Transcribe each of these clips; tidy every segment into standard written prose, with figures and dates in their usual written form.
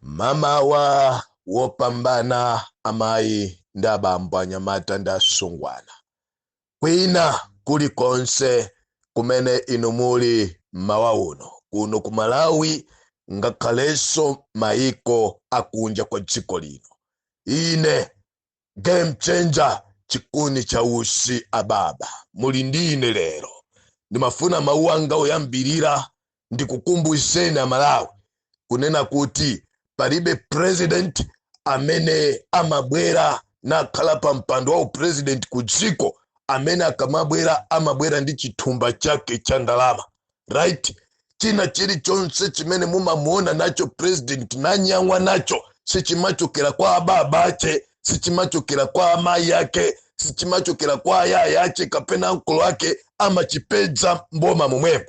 Mamawa wopambana, amayi ndi abambo, anyamata ndi asungwana, kwina kulikonse kumene inu muli mmawa uno, kuno ku Malawi ngakhalenso mayiko akunja kwa dziko lino, ine Game Changer, chikuni cha usi, ababa muli ndi ine lero. Ndimafuna mawu anga oyambirira ndikukumbuseni Amalawi kunena kuti palibe president amene amabwera nakhala pa mpando wa upresident ku dziko amene akamabwera amabwera ndi chithumba chake cha ndalama, right? China chilichonse chimene mumamuona nacho president nanyang'wa nacho sichimachokera kwa ababa ache, sichimachokera kwa amayi ake, sichimachokera kwa ayaya ache kapena ankolo ake. Amachipedza mboma momwemo.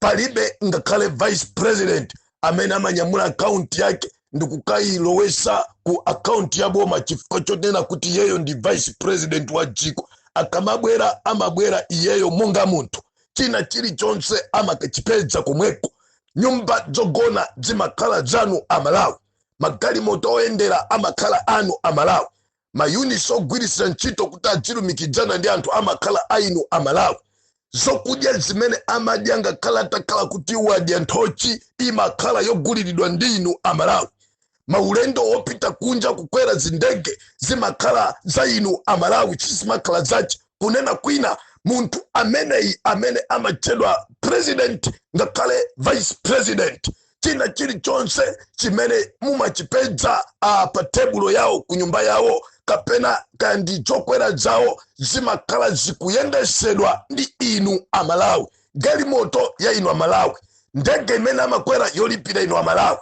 Palibe ngakhale vice president amene amanyamula akaunti yake ndikukayilowesa ku akaunti ya boma chifukwa chonena kuti iyeyo ndi vice president wa dziko. Akamabwera, amabwera iyeyo monga munthu. China chilichonse amakachipedza komweko. Nyumba zogona zimakhala zanu Amalawi, magalimoto oyendera amakhala anu Amalawi, mayunits ogwirisira ntchito kuti azilumikizana ndi anthu amakhala ainu Amalawi. Zokudya zimene amadya, ngakhala atakhala kuti wadya nthochi, imakhala yoguliridwa ndi inu Amalawi. Maulendo opita kunja, kukwera zindege, zimakhala za inu Amalawi, sizimakhala zace. Kunena kwina, munthu ameneyi amene amatchedwa president ngakhale vice president, china chilichonse chimene mumachipedza pa tebulo yawo, ku nyumba yawo, kapena kandi chokwera zawo, zimakhala zikuyendesedwa ndi inu Amalawi. Galimoto ya inu Amalawi, ndege imene amakwera yolipira inu Amalawi,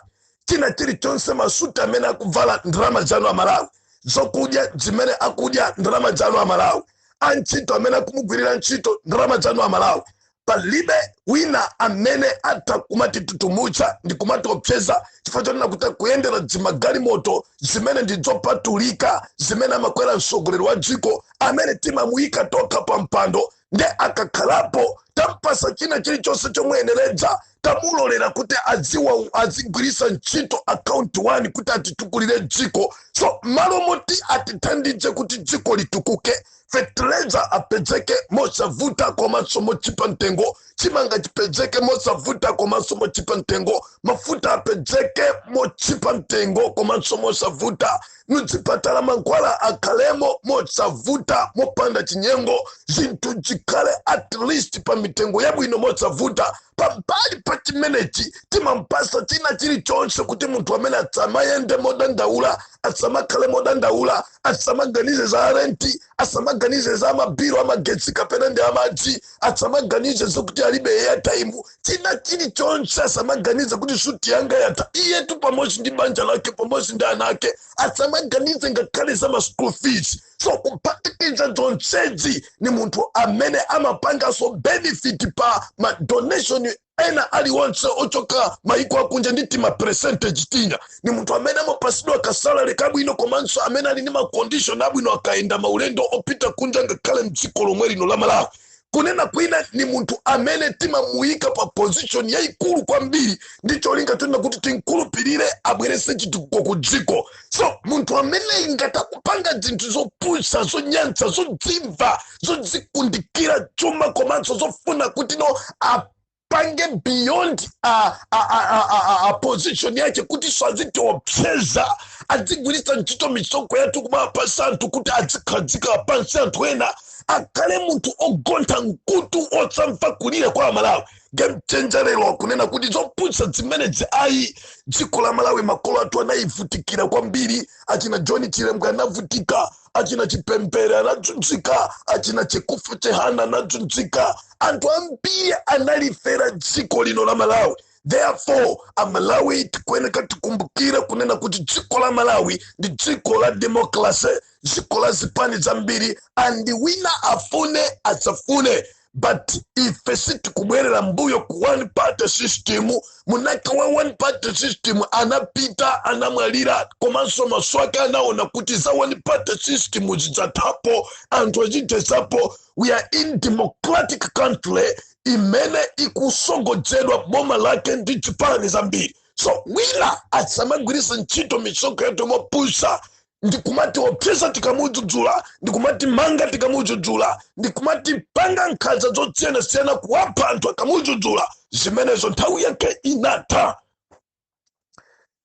china chilichonse, masuti amene akuvala, ndalama zanu Amalawi, zokudya zimene akudya, ndalama zanu Amalawi, antchito amene akumugwirira ntchito, ndalama zanu Amalawi. Palibe wina amene atha kumatitutumutsa ndi kumatiopseza chifukwa chonena kuti akuyendera zimagalimoto zimene ndi zopatulika, zimene amakwera mtsogoleri wa dziko amene timamuyika tokha pa mpando. Nde akakhalapo, tampasa china chilichonse chomuyeneredza, tamulolera kuti adziwa azigwirisa ntchito account 1 kuti atitukulire dziko. So malo moti atithandize kuti dziko litukuke, fetereza apezeke mosavuta komanso mochipa mtengo, chimanga chipezeke mosavuta komanso mochipa mtengo, mafuta apezeke mochipa mtengo komanso mosavuta, muzipatala mankhwala akhalemo mosavuta, mopanda chinyengo, zinthu zikhale at least pa mitengo yabwino mosavuta. Pambali pa chimenechi, timampasa china chilichonse kuti munthu amene asamayende modandaula, asamakhale modandaula, asamaganize za renti, asamaganize za mabiro amagetsi kapena ndi amadzi, asamaganize zokuti alibe airtime, china chilichonse. Asamaganize kuti suti yanga yatha. Iyetu pamodzi ndi banja lake, pamodzi ndi ana ake, asamaganize ngakhale za ma school fees. So kuphatikiza zonsezi, ni munthu amene amapanganso benefit pa ma donation ena aliwonse ochoka maiko akunja ndi tima percentage tina. Ni munthu amene amapasidwa kasalary kabwino komanso amene ali ndi ma condition abwino akayenda maulendo opita kunja ngakhale mdziko lomwe lino la Malawi. Kunena kwina, ni munthu amene timamuyika pa position yayikulu kwambiri ndi cholinga chonena kuti tinkhulupirire abwerese chitukuko ku dziko. So munthu amene ngati akupanga zinthu zopusa, zonyansa, zodzimva, zodzikundikira chuma komanso zofuna kuti no apange beyond a position yake kuti so azitiopseza, adzigwiritsa ntchito misonkho yathu kumapasa anthu kuti azikhazika pansi anthu ena, akhale munthu ogontha mkutu osamva kulira kwa Amalawi, Game Changer lero akunena kuti zopusa zimenezi ayi. Dziko la Malawi makolo athu anayivutikira kwambiri. Achina John Chilembwe anavutika, achina Chipembere anadzunzika, achina Chikufu Chihana anadzunzika, anthu ambiri analifera dziko lino la Malawi. Therefore, Amalawi tikuyeneka tikumbukire kunena kuti dziko la Malawi ndi dziko la democracy, dziko la zipani zambiri, and wina afune asafune, but ife sitikubwerera mbuyo ku one party system. Munaka wa one party system anapita, anamwalira, komanso maso ake anaona kuti za one party system zidzathapo, anthu azitesapo. We are in democratic country imene ikusogodzedwa boma lake ndi zipani zambiri. So wina asamagwiritse ntchito misonkho yathu mopusa ndikumati opseza tikamudzudzula, ndikumati manga tikamudzudzula, ndikumati panga nkhanza zosiyanasiyana, kuwapha anthu akamudzudzula. Zimenezo nthawi yake inatha.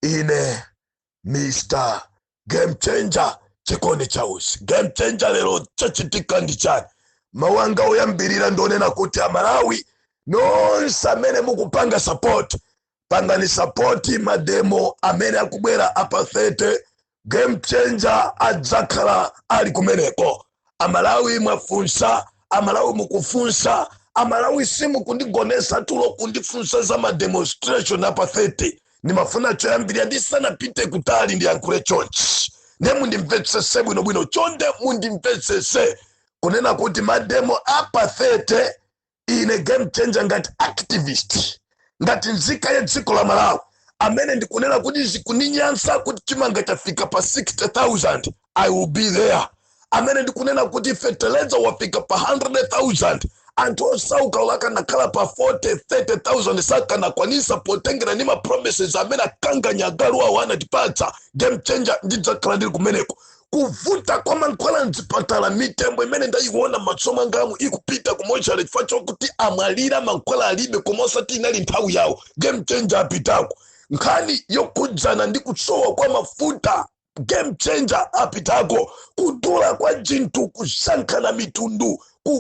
Ine Mr Game Changer, Chikoni Chausi, Game Changer, lero chachitika ndi chani? Mawu anga oyambirira ndionena kuti Amalawi nonse amene mukupanga support, pangani support mademo amene akubwera apa 30. Game Changer adzakhala ali kumeneko. Amalawi mwafunsa, Amalawi mukufunsa, Amalawi simukundigonesa tulo kundifunsa za mademonstration apa 30. Ndimafuna choyambirira, ndisanapite kutali, ndiyankhule chonchi, ndiye mundimvetsese bwinobwino. Chonde mundimvetsese kunena kuti mademo apa 30, ine Game Changer, ngati activist, ngati nzika ya dziko la Malawi amene ndikunena kuti zikuninyansa kuti chimanga chafika pa 60,000, I will be there. Amene ndikunena kuti fertilizer wafika pa 100,000, anthu osauka akanakhala pa 40 30,000 sakanakwanisa, potengera ndi ma promises amene akanganya agalu awo anatipatsa, Game Changer ndidzakhala ndili kumeneko. Kuvuta kwa mankhwala mzipatala, mitembo imene ndayiona m'maso mwangamu ikupita kumochari chifukwa chokuti amwalira, mankhwala alibe, koma osati inali nthawi yawo, Game Changer apitako. Nkhani yokhudzana ndi kusowa kwa mafuta, Game Changer apitako. Kudula kwa zinthu, kusankhana mitundu,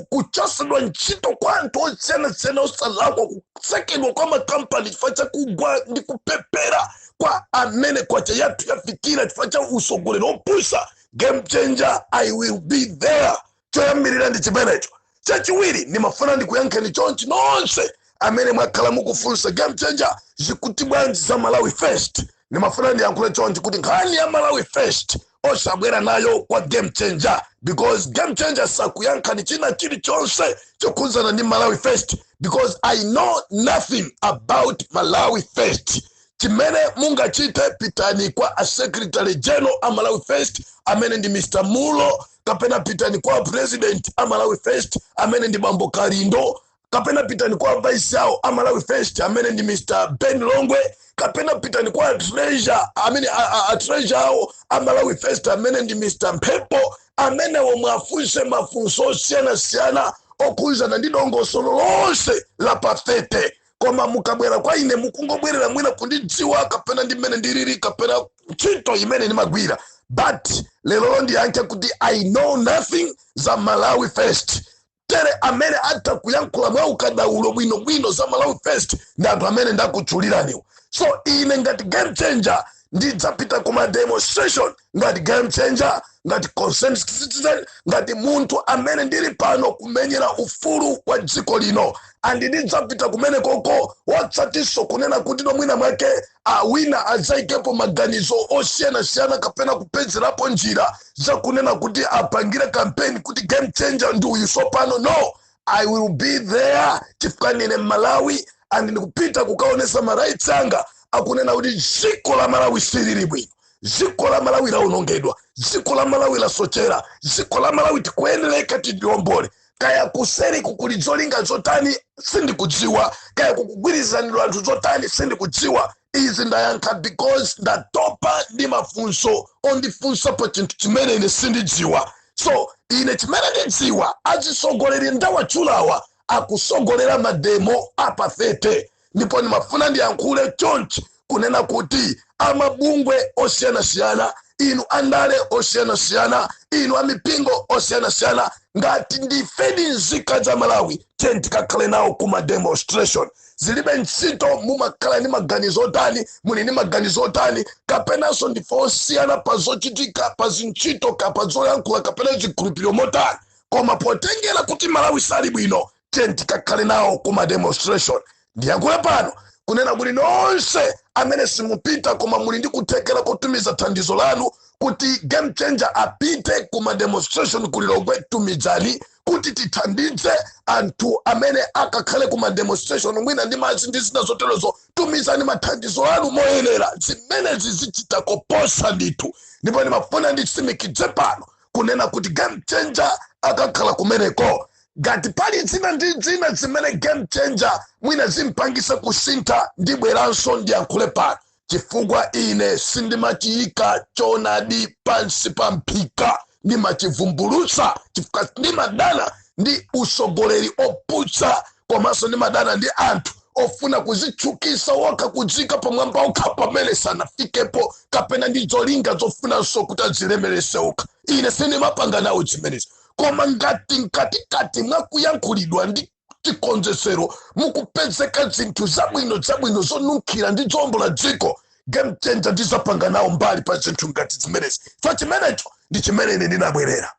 kuchosedwa ntchito kwa anthu osiyanasiyana osalakwa, kutsekedwa kwa makampani chifukwa cha kugwa ndi kupepera kwa amene kwacha yathu yafikira chifukwa cha usogoleri opusa, Game Changer, I will be there. Choyambirira ndi chimenecho. Chachiwiri, ndimafuna ndikuyankheni chonchi nonse amene mwakhala mukufunsa, "Game Changer, zikuti bwanji za Malawi First?" Ndimafuna ndiyankhule chonchi kuti nkhani ya Malawi First osabwera nayo kwa Game Changer, because Game Changer sakuyankhani china chilichonse chokhudzana ndi Malawi First, because I know nothing about Malawi First. Chimene mungachite, pitani kwa a secretary general a Malawi First amene ndi Mr Mulo, kapena pitani kwa president a Malawi First amene ndi Bambo Kalindo, kapena pitani kwa vice yawo a Malawi First amene ndi Mr Ben Longwe, kapena pitani kwa treasurer amene a treasurer awo a Malawi First amene ndi Mr Mphepo, amenewo mwafunse mafunso osiyanasiyana okhudzana ndi dongosolo lonse la pa 30. Koma mukabwera kwa ine, mukungobwerera mwina kundidziwa kapena ndi mmene ndilili kapena ntchito imene ndimagwira, but lero ndiyankhe kuti I know nothing za Malawi First. Tere amene atha kuyankhula mwa ukadaulo bwinobwino za Malawi First ndi anthu amene ndakutchuliraniwo. So ine ngati Game Changer ndidzapita kuma demonstration ngati Game Changer, ngati concerned citizen, ngati munthu amene ndili pano kumenyera ufulu wa dziko lino, and ndidzapita kumene koko, watsatinso kunena kuti nomwina mwake awina adzayikepo maganizo osiyanasiyana kapena kupezerapo njira zakunena kuti apangire campaign kuti Game Changer ndi uyu sopano. No, I will be there chifukwa ndine Malawi and ndikupita kukaonesa ma rights anga akunena kuti dziko la Malawi silili bwino, dziko la Malawi lawonongedwa, dziko la Malawi lasochera, dziko la Malawi tikuyenereka tiliombole. Kaya kuseri kukuli zolinga zotani, sindikudziwa. Kaya kukugwirizanidwa anthu zotani, sindikudziwa. Izi ndayankha because ndatopa ndi mafunso ondifunsa pa chinthu chimene ine sindidziwa. So ine chimene ndidziwa, azisogoleri ndawatchulawa akusogolera mademo apa 30, ndipo ndimafuna ndiyankhule chonchi kunena kuti amabungwe osiyanasiyana, inu andale osiyanasiyana, inu amipingo osiyanasiyana, ngati ndifedi nzika za Malawi, tiye tikakhale nawo kuma demonstration. Zilibe ntchito mumakhala ndi maganizo otani, muli ndi maganizo otani, kapenanso ndife osiyana pa zochitika, pa zintchito, pa zoyankhula kapena zikhulupiriro motani, koma potengera kuti Malawi sali bwino, tiye tikakhale nawo kuma demonstration. Ndiyankhule pano kunena kuti nonse amene simupita koma muli ndi kuthekera kotumiza thandizo lanu kuti Game Changer apite kuma demonstration kuLilongwe, tumizani kuti tithandize anthu amene akakhale kuma demonstration, mwina ndi madzi ndi zina zoterezo. Tumizani mathandizo anu moyenera, zimenezi zichita koposa ndithu. Ndipo ndimafuna nditsimikidze pano kunena kuti Game Changer akakhala kumeneko. Ngati pali zina ndi zina zimene Game Changer mwina zimpangise kusintha, ndibweranso ndiyankhule pano. Chifukwa ine sindimachiyika choonadi pansi pa mphika, ndimachivumbulutsa, chifukwa ndimadana ndi usogoleri oputsa, komanso ndimadana ndi anthu ofuna kuzitchukisa wokha, kudzika pamwamba okha pamene sanafikepo, kapena ndi zolinga zofunanso kuti adzilemerese okha. Ine sindimapanga nawo zimenezi. Koma ngati mkatikati mwakuyankhulidwa ndi chikonzesero mukupezeka zinthu zabwino zabwino, zonunkhira ndi zowombola dziko, Game Changer ndizapanga nawo mbali pa zinthu ngati zimenezi. So chimenecho ndi chimene ine ndinabwerera.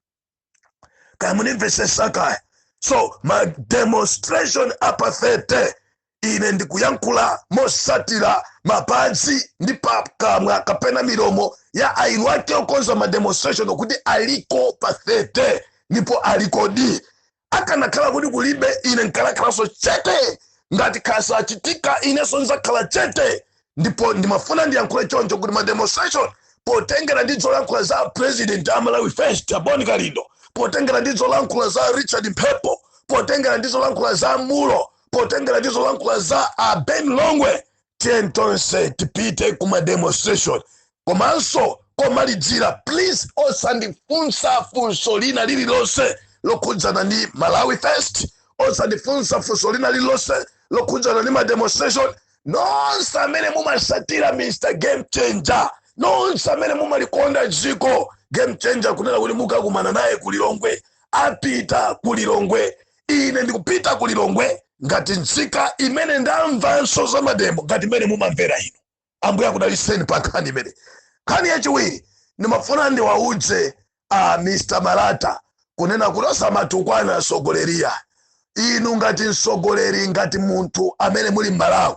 Kaya munimvesesa kaya. So ma demonstration apa 30, ine ndikuyankhula mosatira mapazi ndi pakamwa kapena milomo ya ainu ake okonza ma demonstration kuti aliko pa 30, ndipo aliko di. Akanakhala kuti kulibe, ine nkanakhalanso chete. Ngati khasa achitika, inenso nzakhala chete. Ndipo ndimafuna ndiyankhule choncho kuti ma demonstration, potengera ndi zolankhula za president a Malawi First, a Bon Kalindo, potengera ndi zolankhula za Richard Mphepo, potengera ndi zolankhula za Mulo, potengera ndi zolankhula za a Ben Longwe, tiye tonse tipite kuma demonstration. Komanso komalidzira, please, osandifunsa funso lina lililonse lokhudzana ndi Malawi First, osandifunsa funso lina lililonse lokhudzana ndi ma demonstration. Nonse amene mumasatira Mr Game Changer, nonse amene mumalikonda dziko, Game Changer kunena kuti mukakumana naye kulilongwe, apita kulilongwe. Ine ndikupita kulilongwe ngati nzika imene ndamvanso za ma demo ngati imene mumamvera inu. Ambuye akudaliseni pa nkhani imene. Nkhani yachiwiri, ndimafuna ndiwaudze Mr Malata kunena kuti osamatukwana asogoleriya. Inu ngati msogoleri, ngati munthu amene muli m'Malawi,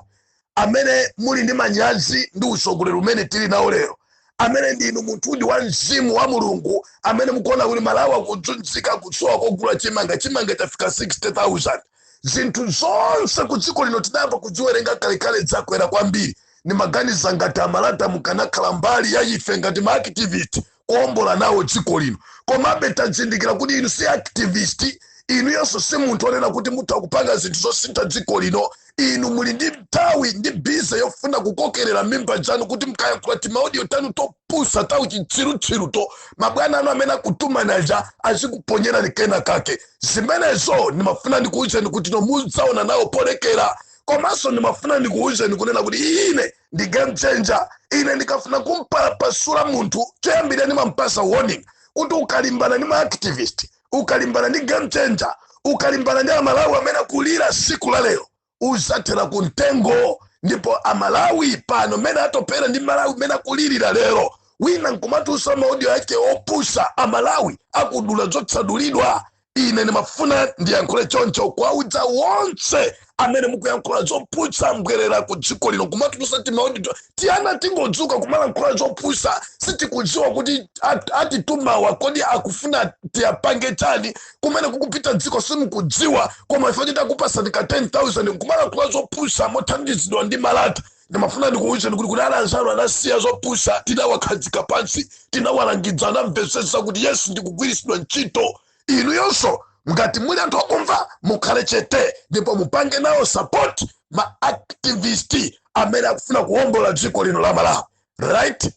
amene muli ndi manyazi ndi usogoleri umene tili nawo lero, amene ndinu munthudi wa mzimu wa Mulungu, amene mukuona kuti Malawi akuzunzika, kusowa kogula chimanga, chimanga chafika 60,000, zinthu zonse ku dziko lino tidayamba kudziwerenga kalekale zakwera kwambiri, ndimaganiza ngati Amalata mukanakhala mbali ya ife ngati ma activist kuombola nawo dziko lino. Komabe tazindikira kuti inu si activist, inu yonso si munthu onena kuti mutha kupanga zinthu zosintha dziko lino. Inu muli ndi nthawi ndi busy yofuna kukokerera mimba zanu kuti mkayankhula tima audio tanu topusa, tawu chitsirutsiru to, mabwana anu amene akutumanaja azikuponyerani kena kake. Zimenezo ndimafuna ndikuwuzeni kuti no, mudzaona nawo polekera. Komanso ndimafuna ndikuwuzeni kunena kuti ine ndi Game Changer. Ine ndikafuna kumpasula munthu, choyambirira ndimampasa warning kuti ukalimbana ndi ma activist, ukalimbana ndi Game Changer, ukalimbana ndi Amalawi amene akulira siku la lero, uzathera ku mtengo. Ndipo Amalawi pano mene atopera ndi Malawi mene akulirira lero, wina nkumatusa ma audio yake opusa, Amalawi akudula zotsadulidwa. Ine ndimafuna ndiyankhule choncho kwaudza wonse amene mukuyankhula zopusa mbwerera ku dziko lino, kumatusa tima audio tiyana, tingodzuka kumalankhula zopusa, sitikudziwa kuti atitumawa kodi akufuna tiyapange chani, kumene kukupita dziko simukudziwa. Koma ife titakupasani ka 10,000 kumalankhula zopusa mothandizidwa ndi Malata, ndimafuna ndikuwuzeni kuti kuti anzanu anasiya zopusa, tinawakhazika pansi, tinawalangidza, anamvetsetsa kuti yes, ndikugwiritsidwa ntchito. Inu yonso ngati muli anthu akumva, mukhale chete ndipo mupange nawo support ma activist amene akufuna kuwombola dziko lino la Malawi, right?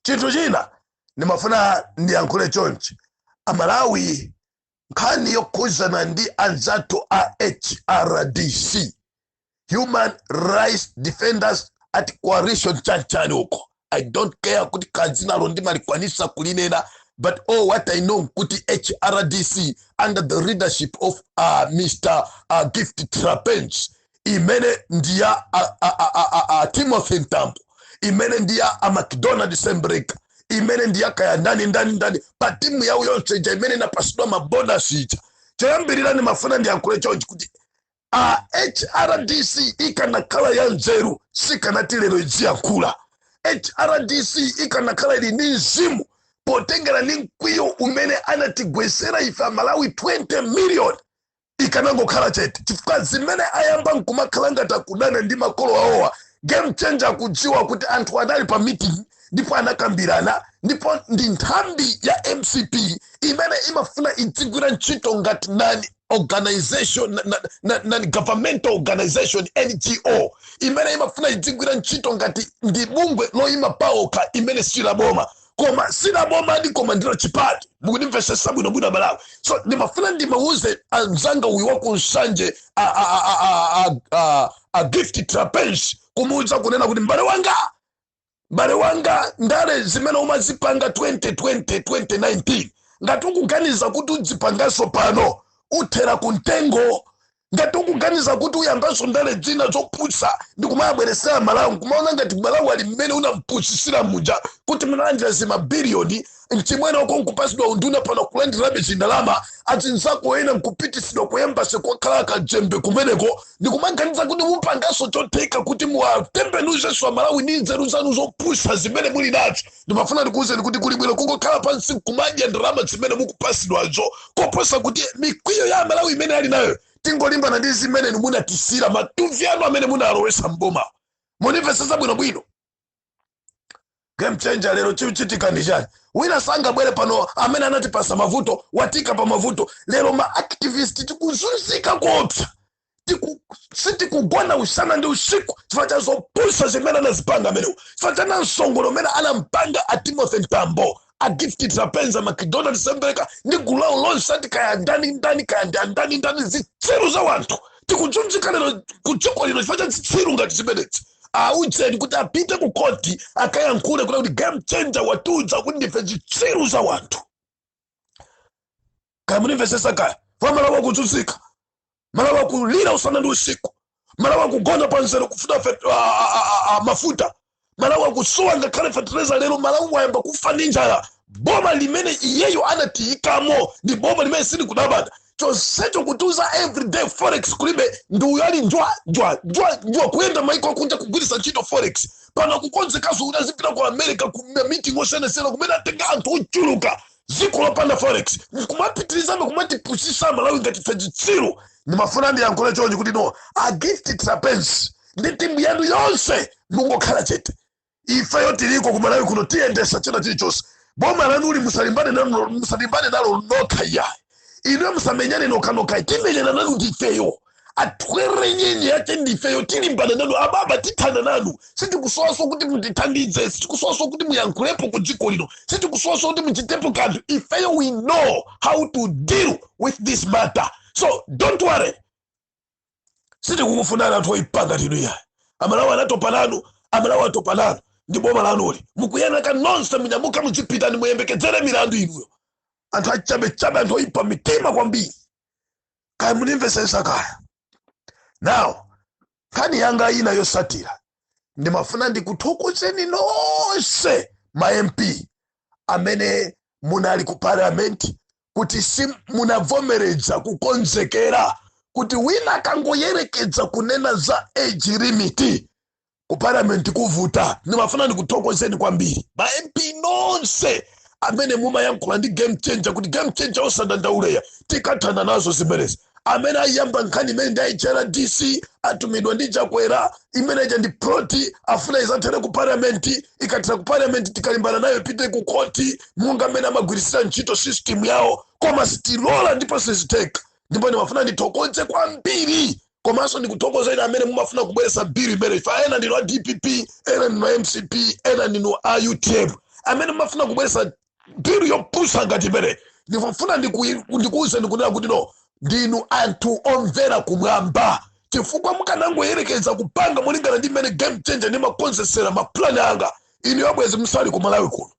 Chinthu china ndimafuna ndiyankhule chonchi, Amalawi, nkhani yokhuzana ndi anzathu a HRDC, Human Rights Defenders at Coalition chanchani uko, I don't care kuti kadzinalo ndimalikwanisa kulinena, but all what I know kuti HRDC under the leadership of Mr Gift Trapence, imene ndiya Timothy Mtambo, imene ndiya a McDonald Sembreka, imene ndiya kaya ndani ndani ndani pa timu yawo yonse ija imene inapasidwa ma bonus ija. Choyambirira ndimafuna ndiyankhule chonchi kuti a HRDC ikanakhala ya nzeru, sikanati lero idziyankhula. HRDC ikanakhala ili ndi mzimu, potengera ndi mkwiyo umene anatigwesera ife Amalawi 20 million, ikanangokhala chete, chifukwa zimene ayamba nkumakhala ngati akudana ndi makolo awowa, Game Changer akudziwa kuti anthu anali pa meeting ndipo anakambirana, ndipo ndi nthambi ya MCP imene imafuna idzigwira ntchito ngati nani. organization, non governmental organization, NGO, imene imafuna idzigwira ntchito ngati ndi bungwe loyima paokha, imene silaboma, koma silaboma ndi koma ndilo chipani. Mukundimvesesa bwinobwino, Malawi? So ndimafuna ndimawuze anzanga uyu wakunsanje, a Gift Trapence, kumuwuza kunena kuti, mbale wanga, mbale wanga, ndale zimene umazipanga 2020, 2019, ngati ukuganiza kuti udzipanganso pano, uthera ku mtengo. Ngati ukuganiza kuti uyambanso ndale dzina zopusa ndikumayabweresera Malawi, nkumaona ngati Malawi ali mmene unampusisira muja kuti munalandira zimabiliyoni, mchimwene wako nkupasidwa unduna, pano kulandirabe zindalama, azinzako ena nkupitisidwa ku embassy kwakhala kajembe kumeneko, ndikumaganiza kuti mupanganso chotheka kuti muwatembenuzenso Amalawi ndi nzeru zanu zopusa zimene muli nazo, ndimafuna ndikuwuzeni kuti kuli bwino kungokhala pansi kumadya ndalama zimene mukupasidwazo, koposa kuti mikwiyo ya Amalawi imene ali nayo tingolimbana ndi zimene munatisira, matuvi anu amene munalowesa mboma. Munimvesesa bwinobwino? Game changer, lero chikuchitika ndi chani? Wina sangabwere pano amene anatipasa mavuto, watika pa mavuto. Lero ma activist tikuzunzika koopsa, sitikugona usana ndi usiku chifukwa cha zopusa zimene anazipanga amenewo, chifukwa cha namsongolo umene anampanga a Timothy Mtambo, a Gift Trapence, McDonald Sembereka ndi gulu lawo lonse, ati kaya ndani ndani, kaya ndi andani ndani, zitsiru za wanthu. Tikuzunzika lero kudziko lino chifukwa cha zitsiru ngati zimenezi. Audzeni kuti apite ku koti akayankhule kuti Game Changer watiudza kuti ndife zitsiru za wanthu. Kaya munimvesesa? Kaya fa Malawi akuzunzika, Malawi akulira usana ndi usiku, Malawi akugona pa nzeru kufuna mafuta, Malawi akusowa ngakhale fertilizer. Lero Malawi wayamba kufa ndi njala. Boma limene iyeyo anatiyikamo ndi boma limene silikudabada chonsecho kutiuza everyday forex kulibe, ndi uyo ali njwa njwa njwa njwa kuyenda maiko akunja kugwiritsa ntchito forex. Pano kukonzekaso kuti azipita ku America ku meeting osiyanasiyana kumene atenga anthu ochuluka, dziko lopanda forex, nkumapitirizabe kumatipusisa Malawi ngati ife zitsiru. Ndimafuna ndiyankhule chonchi kuti no, a Gift Trapence ndi timu yanu yonse, mungokhala chete. Ifeyo tiliko ku Malawi kuno, tiyendesa china chilichonse. Boma lanuli musalimbane nalo, musalimbane nalo nokha iyayi. Inuyo musamenyane nokhanokha, timenyana nanu ndifeyo. Atwere nyenye yache ndifeyo, tilimbana nanu ababa, tithana nanu. Sitikusowaso kuti mutithandize, sitikusowaso kuti muyankhulepo ku dziko lino, sitikusowaso kuti muchitepo kanthu. Ifeyo we know how to deal with this matter, so don't worry. Sitikukufunani anthu oipanga tinu iyayi. Amalawi anatopa nanu, Amalawi atopa nanu ndi boma lanuli. Mukuyeneka nonse munyamuka, muchipitani, muyembekezere milandu inuyo, anthu achabechabe, anthu oipa mitima kwambiri. Kaya munimvesesa? Kaya now nkhani yanga ina yosatira, ndimafuna ndikuthokozeni nonse ma MP amene munali ku parliament kuti si munavomereza kukonzekera kuti wina akangoyerekeza kunena za age limit ku parliament kuvuta. Ndimafuna ndikuthokozeni kwambiri ma MP nonse amene mumayankhula ndi Game Changer kuti Game Changer osadandaula, tikathana nazo zimenezi. Amene ayamba nkhani imene ndi HRDC, atumidwa ndi Chakwera, imeneja ndi plot, afuna izathere ku parliament. Ikathera ku parliament, tikalimbana nayo, ipite ku koti, munga amene amagwirisira ntchito system yawo, koma sitilola ndipo siziteka. Ndipo ndimafuna ndithokoze kwambiri, komanso ndikuthokozeni amene mumafuna kubweretsa bill imene ifa. Ena ndinu a DPP, ena ndinu a MCP, ena ndinu a UTM, amene mumafuna kubweretsa bill yopusa ngati imene. Ndimafuna ndikuwuzeni kunena kuti no, ndinu anthu omvera kumwamba, chifukwa mukanangoyerekeza kupanga molingana ndi mmene Game Changer ndimakonzesera maplani anga, inu yabwezi musali ku Malawi kuno.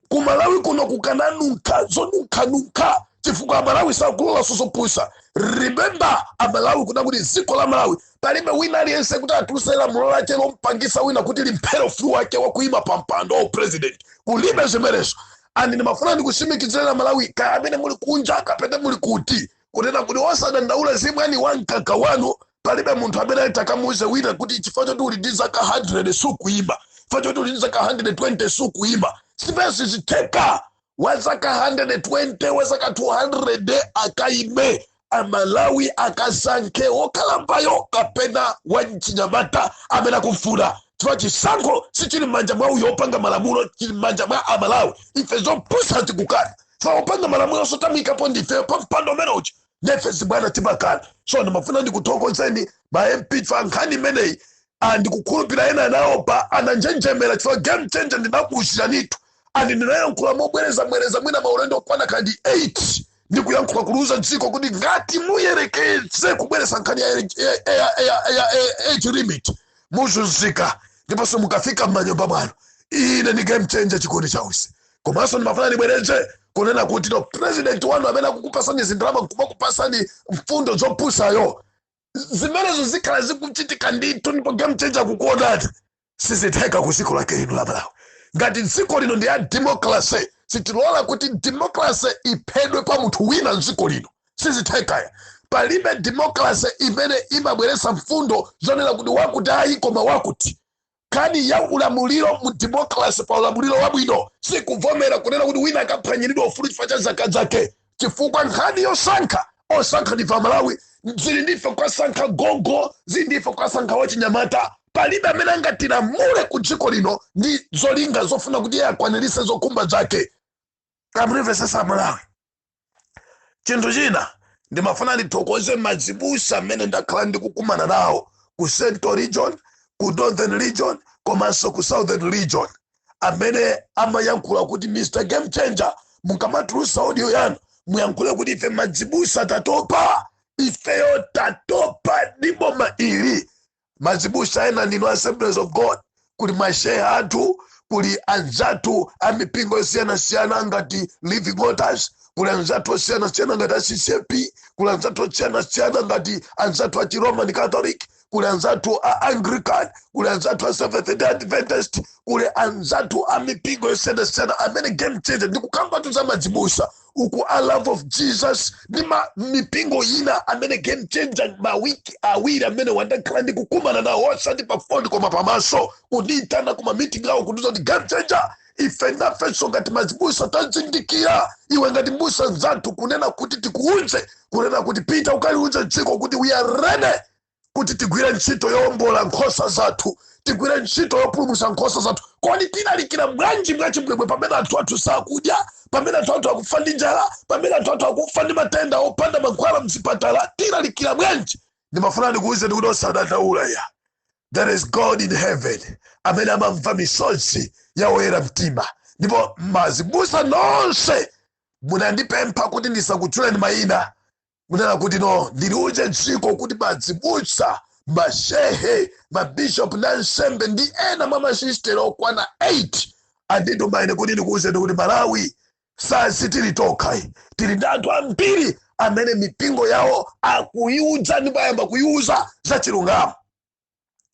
Ku Malawi kuno kukananunkha zonunkhanunkha, chifukwa Amalawi sakulolanso zopusa. Remember, Amalawi, kuna kuti dziko la Malawi palibe wina aliyense kuti atuluse lamulo lake lompangisa wina kuti limphere ufulu wake wakuyima pa mpando wa president. Kulibe zimenezo. And ndimafuna ndikusimikizira Malawi, kaya amene muli kunja kapena muli kuti, kunena kuti osadandaula, zimwani wamkaka wanu. Palibe munthu amene atakamuuze wina kuti chifukwa choti uli ndi zaka 100 sukuyima, chifukwa choti uli ndi zaka 120 sukuyima. Zimene zitheka wa zaka 120, wa zaka 200 akayime, Amalawi akasankhe wokalambayo kapena wachinyamata amene akufuna, chifukwa chisankho sichili m'manja mwa uyo wopanga malamulo, chili m'manja mwa Amalawi. Ife zopusa tikukana, chifukwa wopanga malamulo sotamuyikapo ndifeyo pa mpando umene uchi. Ndefe zibwana timakana. So ndimafuna ndikuthokozeni ma MP fa nkhani imeneyi. Ndikukhulupirira ena anaopa, ananjenjemera, chifukwa Game Changer ndinakuwuziranitu and ndinayankhula mobwereza bwereza, mwina maulendo okwana kandi 8, ndikuyankhula kuluza dziko kuti ngati muyerekeze kubweresa nkhani ya age limit, muzunzika, ndiponso mukafika m'manyumba mwanu. Ine ndi Game Changer Chikondi Chausi. Komanso ndimafuna ndibwereze kunena kuti no president wanu amene akukupasani zindalama, nkumakupasani mfundo zopusayo, zimenezo zikhala zikuchitika ndithu. Ndipo Game Changer kukuonani, sizitheka ku dziko lake lino la Malawi. Ngati dziko lino ndi ya democracy, sitilola kuti democracy iphedwe pa munthu wina mdziko lino. Sizithekaya. Palibe democracy imene imabweretsa mfundo zonena kuti wakuti ayi, koma wakuti. Nkhani ya ulamuliro mu democracy, pa ulamuliro wabwino, sikuvomera kunena kuti wina akaphwanyiridwa ufulu chifukwa cha zaka zake, chifukwa nkhani yosankha, osankha ndife Amalawi. Zili ndife kukasankha gogo, zili ndife kukasankha wachinyamata. Palibe amene angatilamule ku dziko lino ndi zolinga zofuna kuti iye akwanirise zokhumba zake. Kamulivesesa, Malawi? Chinthu china, ndimafuna ndithokoze mazibusa amene ndakhala ndikukumana nawo ku Central Region, ku Northern Region, komanso ku Southern Region, amene amayankhula kuti, "Mr Game Changer, mukamatulusa audio yanu, muyankhule kuti ife mazibusa tatopa, ifeyo tatopa ndi boma ili." Mazibusa ena ndinu Assemblies of God, kuli mashehe athu, kuli anzathu a mipingo yosiyanasiyana ngati Living Waters, kuli anzathu osiyanasiyana ngati a CCAP, kuli anzathu osiyanasiyana ngati anzathu a Chiroman Catholic, kuli anzathu a Anglican, kuli anzathu a Seventh Day Adventist, kuli anzathu a mipingo yosiyanasiyana amene Game Changer ndikukambatu za mazibusa uku, a Love of Jesus ndi ma mipingo ina amene Game Changer mawiki 2 amene wandakhala ndikukumana nawo, osati pa foni koma pamaso, kundiyitana kuma meeting awo, kundiuza kuti, "Game Changer, ife nafenso ngati mazibusa tazindikira iwe ngati mbusa nzathu, kunena kuti tikuunze, kunena kuti pita ukaliunze dziko kuti we are ready kuti tigwire ntchito yowombola nkhosa zathu, tigwire ntchito yopulumutsa nkhosa zathu. Kodi tilalikira bwanji mwachibwebwe pamene anthu athu sakudya, pamene anthu athu akufa ndi njala, pamene anthu athu akufa ndi matenda opanda mankhwala mzipatala? Tilalikira bwanji?" Ndimafuna ndikuwuzeni kuti osadandaula ya, there is God in heaven amene amamva misozi ya oyera mtima. Ndipo mazibusa nonse munandipempha kuti ndisakutchuleni mayina, kunena kuti no, ndiliuze dziko kuti mazibusa, mashehe, mabishop na nsembe ndi ena mwa masisteri okwana 8 andituma ine kuti ndikuwuzeni kuti Malawi sasi tili tokha, tili ndi anthu ambiri amene mipingo yawo akuiuza ndipo ayamba kuiuza za chilungamo.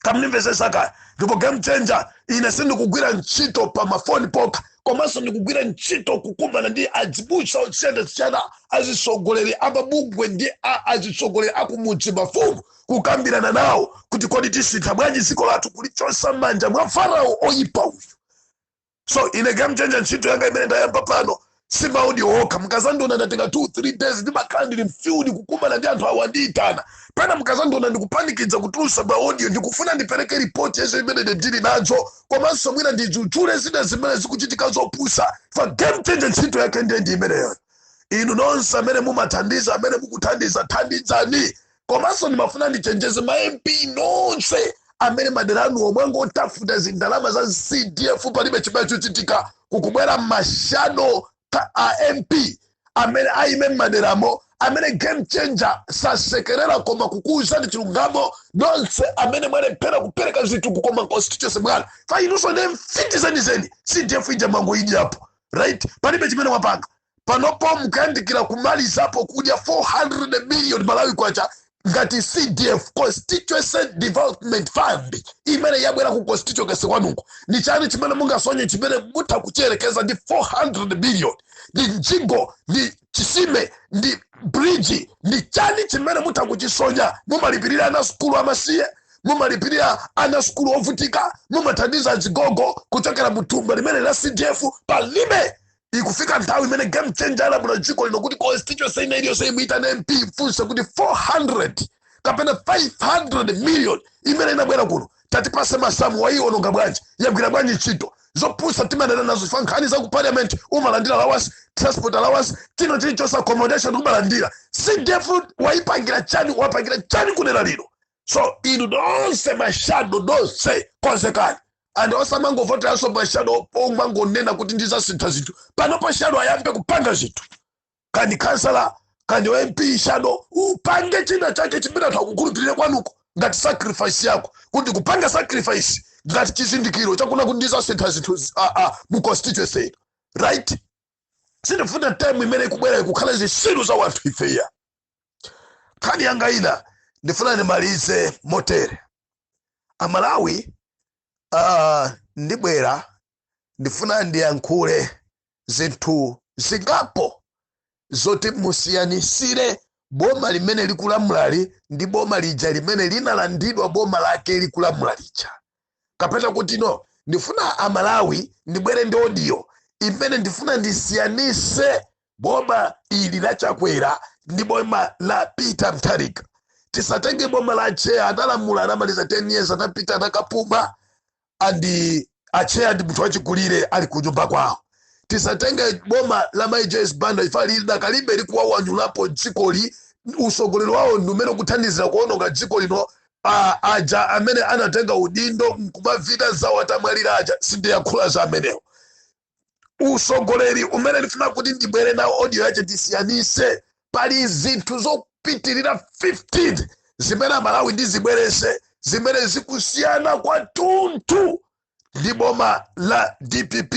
Kamnimvesesa kaya? Ndipo Game Changer, ine sindikugwira ntchito pa mafoni pokha, komanso ndikugwira ntchito kukumana ndi azibusa osiyanasiyana, azisogoleri amabungwe ndi azisogoleri akumudzi, mafumu, kukambirana nawo kuti kodi tisintha bwanji dziko lathu kulichosa m'manja mwa Farao oyipa uyu. So ine Game Changer, ntchito yanga imene ndayamba pano si ma audio okha. Mukazandiona ndatenga 2 3 days, ndimakhala ndili m'field kukumana ndi anthu awo, andiyitana. Pena mukazandiona ndikupanikidza kutulusa ma audio, ndikufuna ndipereke ripoti yezo imene ndili nazo, komanso mwina ndidzudzule zina zimene zikuchitika zopusa. Fa Game Changer ntchito yake ndiye ndi imeneyo. Inu nonse amene mumathandiza, amene mukuthandiza, thandizani. Komanso ndimafuna ndichenjeze ma MP nonse amene madera anu omwe angotafuta zindalama za CDF, palibe chimene chochitika. Kukubwera ma shadow a MP amene aime mmaderamo, amene Game Changer sasekerera koma kukuwuzani chilungamo. Nonse amene mwalephera kupereka zinthu kukoma constituency mwanu, fa inunso ndi mfiti zenizeni. CDF ija mwangoidyapo, right? Palibe chimene mwapanga. Panopo mukayandikira kumalizapo kudya 400 million Malawi kwacha ngati CDF, Constituency Development Fund, imene yabwera ku constituency kwanuko. Ndi chani chimene mungasonye chimene mutha kuchiyerekeza ndi 400 million? Ndi mjigo, ndi chisime, ndi bridge, ndi chani chimene mutha kuchisonya? Mumalipirira ana sukulu amasiye, mumalipirira ana sukulu ovutika, mumathandiza azigogo kuchokera muthumba limene la CDF? Palibe. Ikufika nthawi imene Game Changer alamula dziko lino kuti constituency ina iliyonse imuyitane MP, mfunse kuti 400 kapena 500 million imene inabwera kuno, tatipase masamu, waiononga bwanji? Yagwira bwanji ntchito? Zopusa timadana nazo, chifukwa nkhani za ku parliament umalandira allowance, transport allowance, chino chilichonse, accommodation umalandira. CDF wayipangira chani? Wapangira chani kunena lino? So inu nonse ma shadow nonse, konzekani. And osamangovoteranso ma shadow omangonena kuti ndizasintha zinthu. Panopo shadow ayambe kupanga zinthu, kandi kansala, kandi MP shadow, upange china chake chimene anthu akukhulupirire kwanuko ngati sacrifice yako, kuti kupanga sacrifice ngati chizindikiro chakuna kuti ndizasintha zinthu mu constituency ino, right? Sindifuna time imene ikubwera ikukhala zisilu za wanthu ifeya. Nkhani yanga ina ndifuna ndimalize motere, Amalawi. Ndibwera, ndifuna ndiyankhule zinthu zingapo zoti musiyanisire boma limene likulamulali ndi boma lija limene linalandidwa boma lake likulamula lija. Kapena kuti no, ndifuna Amalawi, ndibwere ndi audio imene ndifuna ndisiyanise boma ili la Chakwera ndi boma la Peter Mutharika. Tisatenge boma la Cheya, analamula, anamaliza 10 years, anapita, anakapuma, and acheya ndi munthu wachikulire, ali kunyumba kwawo. Tisatenge boma la Mai Joyce Banda, ifa lidakalibe likuwawanyulapo dzikoli. Usogoleri wawo ndi umene ukuthandizira kuononga dziko lino. Aja amene anatenga udindo nkumavita zawo atamwalira aja, sindiyankhula za amenewo. Usogoleri umene ndifuna kuti ndibwere nawo audio yache tisiyanise, pali zinthu zopitirira 15 zimene Amalawi ndizibwerese zimene zikusiyana kwathunthu ndi boma la DPP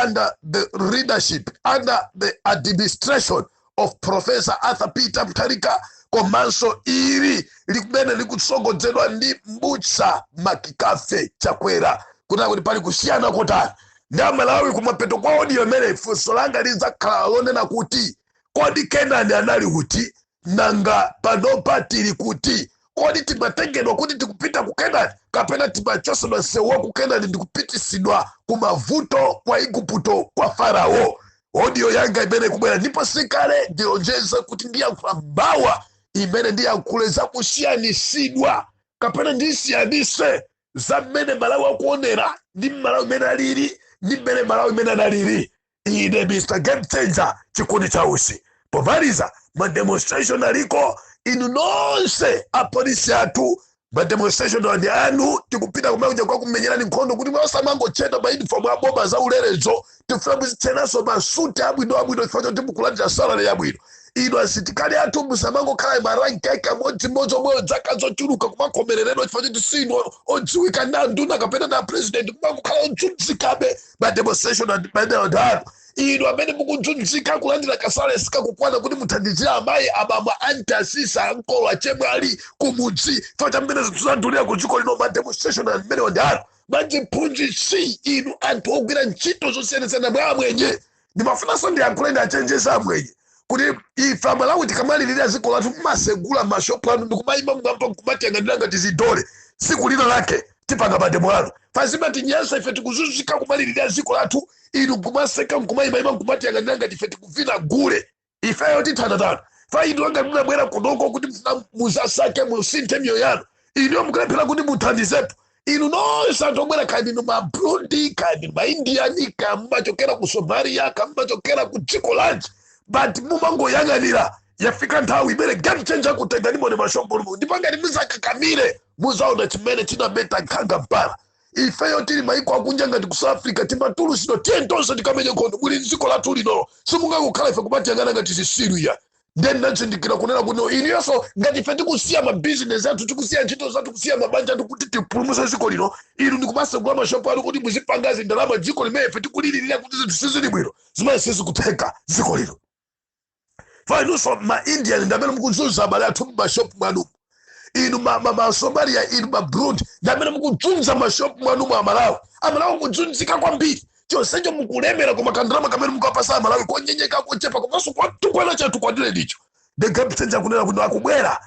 under the leadership, under the administration of Professor Arthur Peter Mutharika, komanso ili limene likutsogozedwa ndi Mbusa Makikafe Chakwera, kuti pali kusiyana kotani. Ndi Amalawi, kumapeto kwa audio imene funso langa lidzakhala lonena kuti, kodi Kenani anali kuti? Nanga panopa tili kuti? Kodi timatengedwa kuti tikupita ku Kenani, kapena timachosedwa msewu wa ku Kenani ndikupitisidwa ku mavuto kwa Igupto kwa Farao? Audio yanga imene ikubwera, ndipo sikale, ndilonjeze kuti ndiyankhula mawa imene ndiyankhule zakusiyanisidwa, kapena ndisiyanise za mmene Malawi akuonera ndi Malawi imene alili ndi mmene Malawi imene analili. Ine Mr Game Changer, chikundi cha usi. Pomaliza, ma demonstration aliko. Inu nonse apolisi athu, ma demonstration ndi anu. Tikupita kumene kwa kumenyerani nkhondo kuti osamangochena ma uniform aboma za ulerezo. Tifuna muzichenanso masuti abwino abwino, chifukwa choti mukulandira salary yabwino. Inu asitikali athu, musamangokhala ma rank ake amodzimodzi omweyo zaka zochuluka, kumakhomereredwa chifukwa choti sinu odziwika na nduna kapena na president, kumangokhala odzunzikabe. Ma demonstration anu. Inu amene mukudzunzika kulandira ka salary sikakukwana kuti muthandizire amayi, abambo, anti, asisa, ankolo, achemwali kumudzi, chifukwa cha mmene zinthu zadulira ku dziko lino, ma demonstration amene ndi anu. Majiphunzitsi, inu anthu ogwira ntchito zosiyanasiyana mwa amwenye, ndimafunanso ndiyankhule, ndachenjeza amwenye kuti ife Amalawi tikamalirira dziko lathu, mumasegula mashopu anu ndikumayima mwamba nkumatiyang'anira ngati zidole. Tsiku lina lake tipanga ma demo anu. Fazimatinyansa, ife tikuzunzika kumalirira dziko lathu, inu nkumaseka, nkumayimayima, nkumatiyang'anira ngati ife tikuvina gule. Ifeyo tithanatana fa inu anga munabwera kunoko kuti mufuna muzasake, musinthe miyoyo yanu, inuyo mukulephera kuti muthandizepo. Inu nonse anthu obwera, kaya ndinu Maburundi, kaya ndinu Maindiani, kaya mumachokera ku Somalia, kaya mumachokera ku dziko lanji, but mumangoyang'anira. Yafika nthawi imene Game Changer kutenga nimone mashombolomo, ndipo ngati muzakakamire, muzaona chimene chinameta nkhanga mpala. Ifeyo tili maiko akunja ngati ku South Africa, timatulusidwa. Tiye tonse tikamenye nkhondo muli mdziko lathu lino. Simungangokhala ife kumatiyang'ana ngati zisilu ya. Then ndazindikira kunena kuti inuyonso, ngati ife tikusiya mabizinesi athu, tikusiya ntchito zathu, kusiya mabanja athu kuti tipulumuse dziko lino, inu ndikumasegula mashopu anu kuti muzipanga zindalama dziko limene ife tikulilirira kuti zinthu sizili bwino, zimene sizikutheka dziko lino. Fa inunso ma Indian ndi amene mukuzunza abale athu mumashopu mwanu. Inu ma Somalia, inu ma Burundi ndi amene mukuzunza mashopu mwanu mu Amalawi. Amalawi mukudzunzika kwambiri, chonsecho mukulemera, koma kandalama kamene mukapasa Amalawi konyenyeka, kochepa, komanso kwatukwana chatukwanire ndicho. The Game Changer kunena kuti akubwera,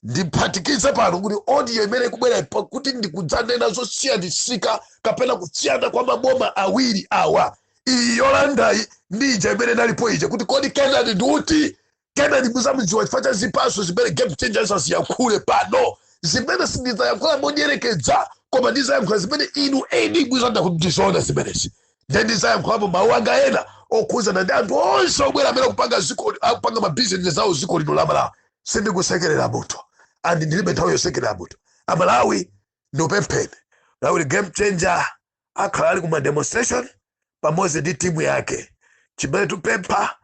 ndiphatikize pano kuti audio imene ikubwera pakuti ndikudzanena zosiyanisika kapena kusiyana kwa maboma awiri awa, iyi yolandayi ndi ija imene inalipo ija, kuti kodi Kenani ndi uti? Kenani muzamudziwa chifukwa cha zipaso zimene Game Changers aziyankhule pano, zimene sindidzayankhula monyerekedza, koma ndizayankhula zimene inu eni muzanda kuti ndizoona zimenezi. Nde ndizayankhulapo mawu anga ena okhuzana ndi anthu onse obwera amene akupanga ziko, akupanga mabizinesi awo ziko lino la Malawi. Sindikusekerera munthu and ndilibe nthawi yosekerera munthu. Amalawi, ndikupempheni lakuti Game Changer akhala ali kuma demonstration pamodzi ndi timu yake. Chimene tupempha,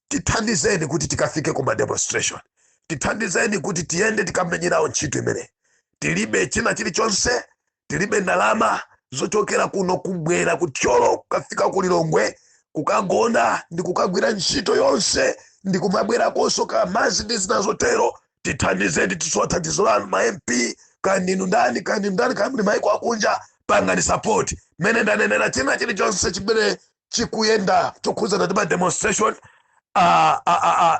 tithandizeni kuti tikafike kuma demonstration, tithandizeni kuti tiyende tikamenyerawo ntchito imene. Tilibe china chilichonse, tilibe ndalama zochokera kuno kubwera kuThyolo kukafika ku Lilongwe kukagona ndi kukagwira ntchito yonse ndi kumabwerakonso ka madzi ndi zina zotero. Tithandizeni, tisowa thandizo lanu. Ma MP, kaya ndinu ndani, kaya ndinu ndani, kaya muli maiko akunja, pangani support. Mene ndanenera, china chilichonse chimene chikuyenda chokhuzana ndi ma demonstration,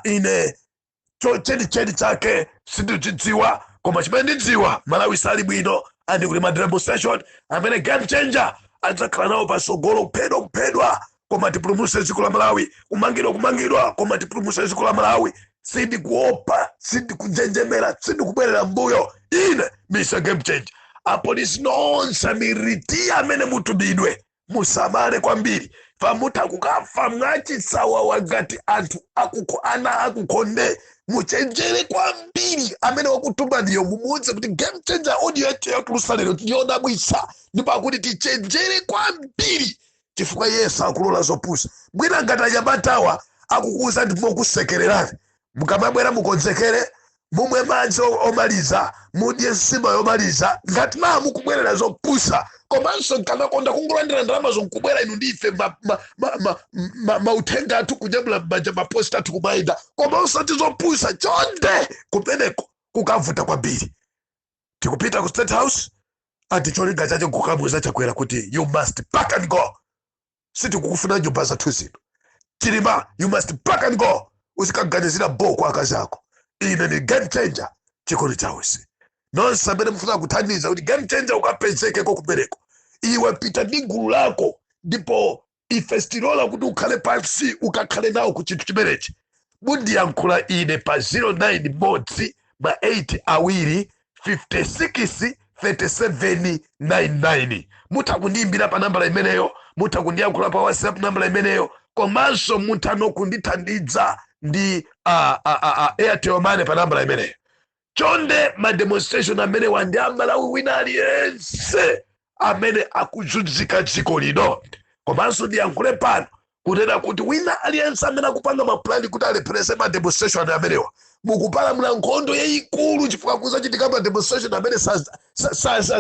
ine chenicheni chake sindikuchidziwa, koma chimene ndidziwa, Malawi sali bwino and kuli ma demonstration amene Game Changer adzakhala nawo pasogolo. Kuphedwa, kuphedwa, koma tipulumutse dziko la Malawi. Kumangidwa, kumangidwa, koma tipulumutse dziko la Malawi. Sindikuopa, sindikunjenjemera, sindikubwerera mbuyo. Ine Mr Game Changer. Apolisi nonse amiriti amene mutumidwe, musamale kwambiri, pamutha kukafa mwachisawawa ngati anthu ana akukhonde. Muchenjere kwambiri. Amene wakutumaniyo mumuwuze kuti Game Changer audio yacho yatulusa lero ndiyodabwitsa, ndipo akuti tichenjere kwambiri chifukwa Yesu akulola zopusa. Mwina ngati anyamatawa akukuuza ndi mokusekererani, mukamabwera mukonzekere, mumwe madzi omaliza, mudye nsima yomaliza. Ngati naa mukubwerera zopusa, komanso nkanakonda kungolandira ndalama zonkubwera inu ndife mauthenga athu kunyamula m'manja, maposta athu kumayenda, koma usati zopusa chonde. Kumeneko kukavuta kwambiri. Tikupita ku State House ati cholinga chache nkukamuuza Chakwera kuti you must pack and go, sitikukufuna nyumba zathu zino. Chilima, you must pack and go, uzikaganizira bo kwa akazi ako. Ine ni Game Changer Chikondi Chawesi. Nonse amene mufuna kuthandiza kuti Game Changer ukapezekeko kumeneko, iwe pita ndi gulu lako, ndipo ife sitilola kuti ukhale pansi, ukakhale nawo ku chinthu chimenechi. Mundiyankhula ine pa 09 modzi ma 8 awiri 56 37 99. Mutha kundiyimbira pa nambala imeneyo, mutha kundiyankhula pa WhatsApp nambala imeneyo, komanso mutha nokundithandiza ndi Airtel Money pa nambala imeneyo. Chonde, ma demonstration amene wandi Amalawi wina aliyense amene akuzunzika dziko lino. Komanso ndiyankhule pano kunena kuti wina aliyense amene akupanga mapulani kuti alepherese ma demonstration amenewa, mukupalamula nkhondo yayikulu, chifukwa kuzachitika ma demonstration amene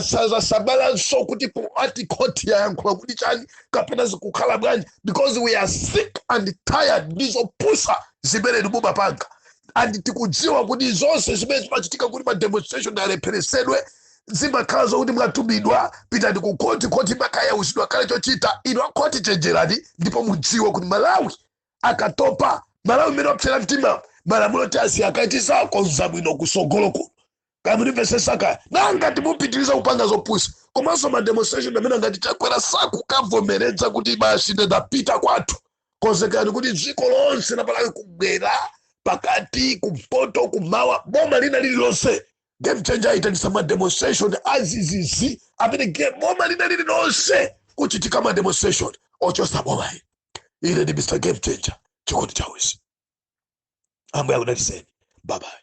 sazasabalanso kuti ati khoti yayankhula kuti chani kapena zikukhala bwanji, because we are sick and tired ndi zopusa zimene mumapanga. And tikudziwa kuti zonse zimene zimachitika kuti ma demonstration alepheresedwe zimakhala zokuti mwatumidwa, pitani ku khoti, khoti makayawuzidwa kale chochita. Inu akhoti, chenjerani ndipo mudziwe kuti Malawi akatopa, Malawi mmene wapsera mtima, malamulo tasi akatizakonza bwino kusogolo kuno. Kamundimvesesaka nangati mupitiriza kupanga zopusa, komanso ma demonstration amene ngati Chakwera sakukavomeredza kuti basi ndapita kwathu, konzekani kuti dziko lonse la Malawi, kubwera pakati, kumpoto, kumawa, boma lina lililonse, Game Changer ayitanisa ma demonstration azizizi amene boma lina lililonse kuchitika ma demonstration ochosa boma ili. Ine ndi Mr Game Changer Chikondi Chawezi. Ambuye akudaliseni. Bye bye.